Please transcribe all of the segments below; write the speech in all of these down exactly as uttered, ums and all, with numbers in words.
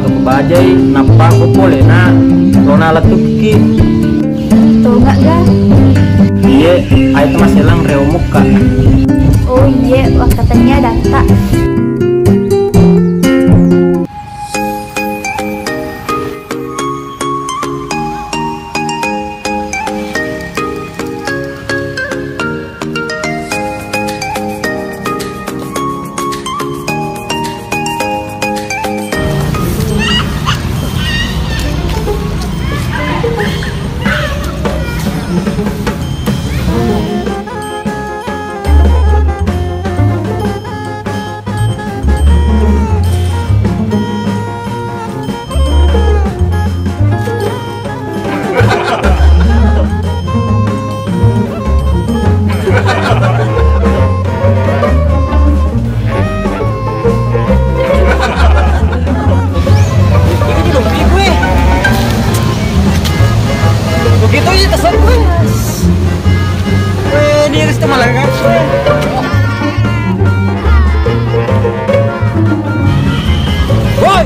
Bajai nappa ko pole na lona lettukki. Toga ga? Iye, ai to maselang reo mukka. Oh iye, wakkatennia datta. Begitu aja kesel gue. Weh, ini harus teman lagi, guys. Woi.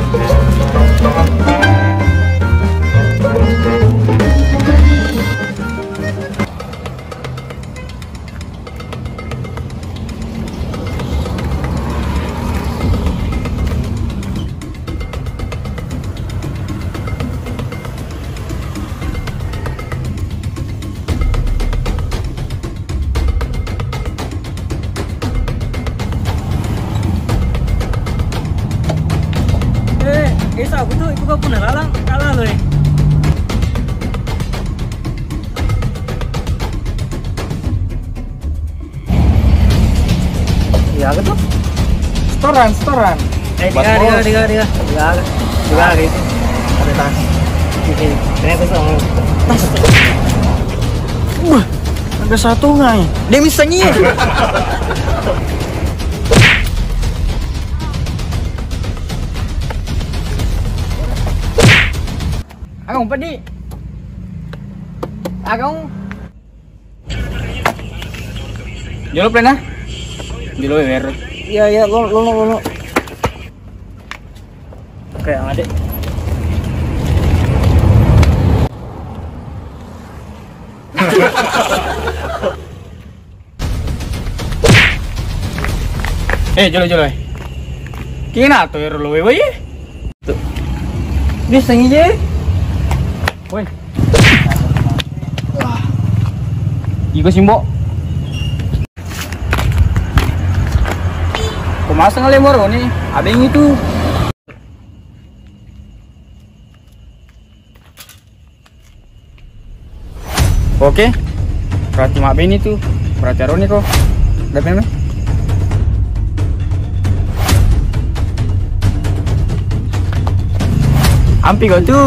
Eh, eh, sa, aku tuh, aku gak pernah lalang, kalah loh, eh. Iya, gitu. Setoran, setoran. Eh, tiga, tiga, tiga, tiga. Tiga, tiga, gitu. Ada tas. Oke, ternyata sama. Tas. Wah, ada satu ngai. Dia misalnya. Aku umpet di. Aku. Jolo plan ah. Jolo W R. Iya, iya, lo, lo, lo, lo. Oke, yang ada. Eh, jolo, jolo, eh. Kina to ero lo, weh, weh. Tuh. Dia sengi je. Woi. Iko simbo. Ko maseng le moro ni, abeng itu. Oke. Berarti mabbeni tu. Berarti aroni ko. Dapat me. Ampi ko tu.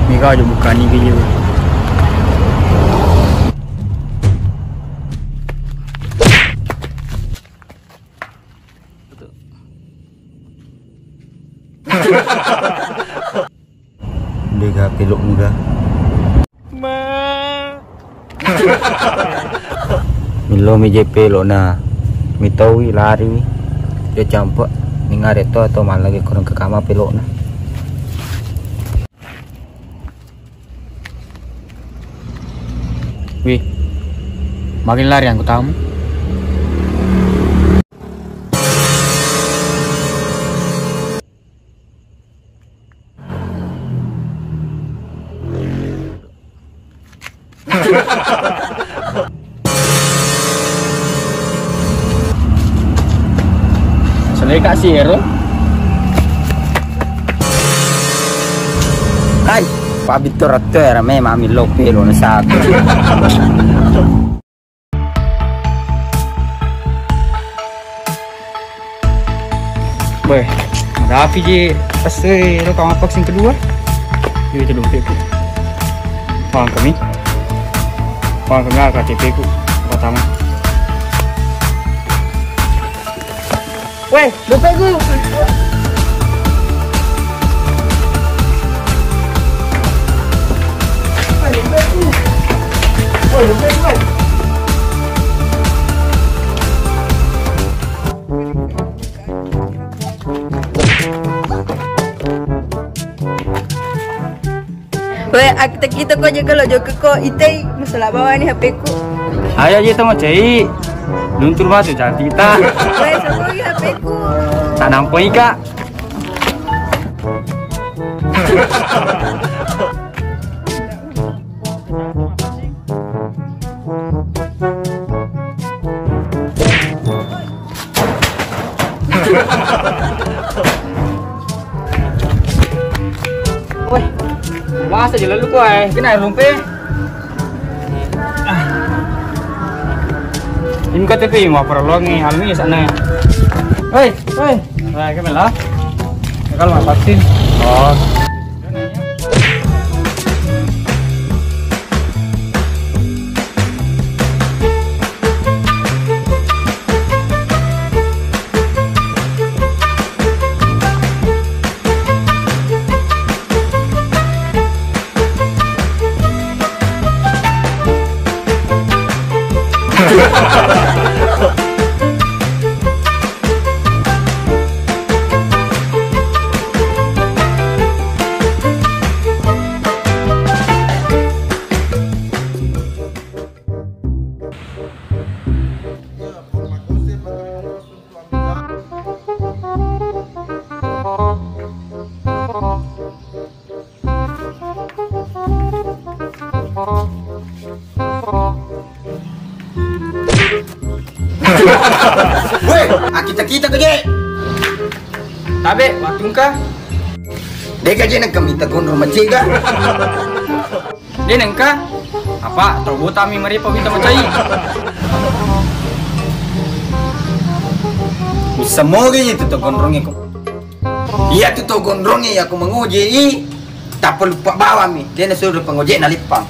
Mega aja bukan ni kayaknya. Dega pelok muda. Ma. Millo mi je pelok na. Mitaui lari mi. Dia campur. Ningare to atau malah ke kurang ke kamar pelok na. Wih, makin lari anggota kamu. Seleka si ero. Hai, Pak Victor Rotto era memang millo pelo na satu. Weh, madapi je. Pas, eh, lo tama vaksin kedua. Ini itu dompetku. Paham kami? Paham kami K T P ku. Pertama. Weh, dompetku. Weh, dompetku. Weh, dompetku, weh. Weh, aku takita ko jaga lo jokka ko itei masalah bawa ni H P-ku. Ayo aja tama cai. Luntur matu cantik ta. Weh, sokogi H P-ku. Tak nampak ika. Woi, masa je lalu ko, eh. Kena rumpe. Ini K T P mau perolongi, almi sana. Woi, woi. Nah, kemana? Kalau mau vaksin. Oh. Weh, akita-kita ko je. Tabe, wattungka. Dega je nengka mita gondrong macega. De nengka, apa tau botami marepa wita macai. Bisa moge itu to gondrongnya ko. Iya tu to gondrongnya ya ko mangoje i. Tappa lupa bawami. Dia na suruh pengoje na lippang.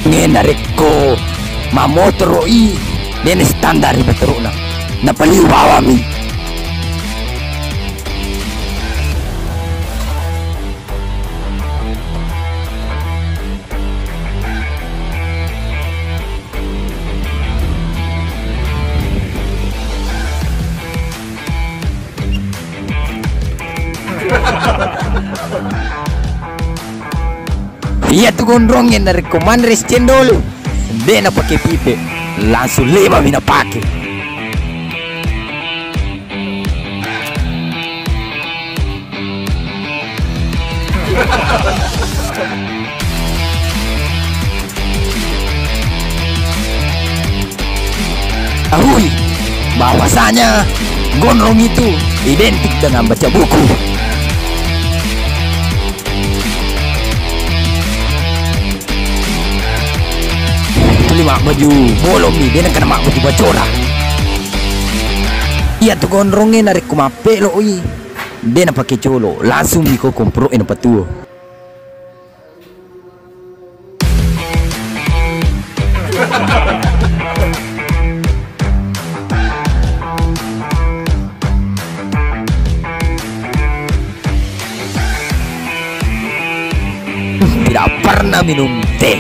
Nge narekko mammotoro'i, dena standar ri motoro'na, napaliu bawami. Iyatu gondrongngé narékko manré cendol, dé' napaké pipe, langsung lébawi napaké. Tahui bahwasanya gondrong itu identik dengan baca buku. Tuli mabbaju bolong mi, dé' nengka mabbaju bacora. Iyatu gondrongngé narékko mappélo'i, dé' napaké colo', langsung mi ko komporo'é napatuo. Tidak pernah minum teh,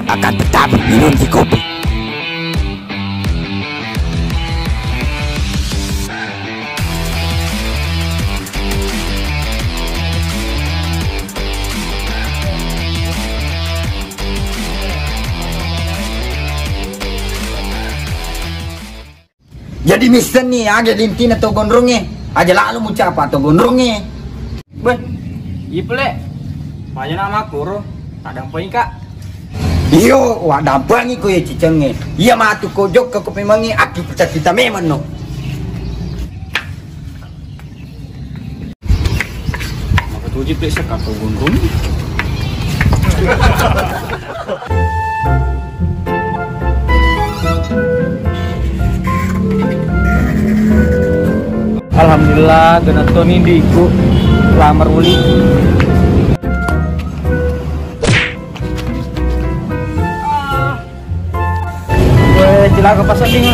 akan tetapi minum di kopi. Jadi missenni aga lintina to gondrongngé, aja lalo mucapa to gondrongngé. Beh, ipele. Paja nama koro, tadampai ka. Iyo, waddampengi ko ye cicengnge. Iya matu ko jokka ko memangngi, akki kita-kita memang no. Maka tuji pe saka ko gunrung. Alhamdulillah, genna toni diku lamar uli. Weh, cilaka pasedding.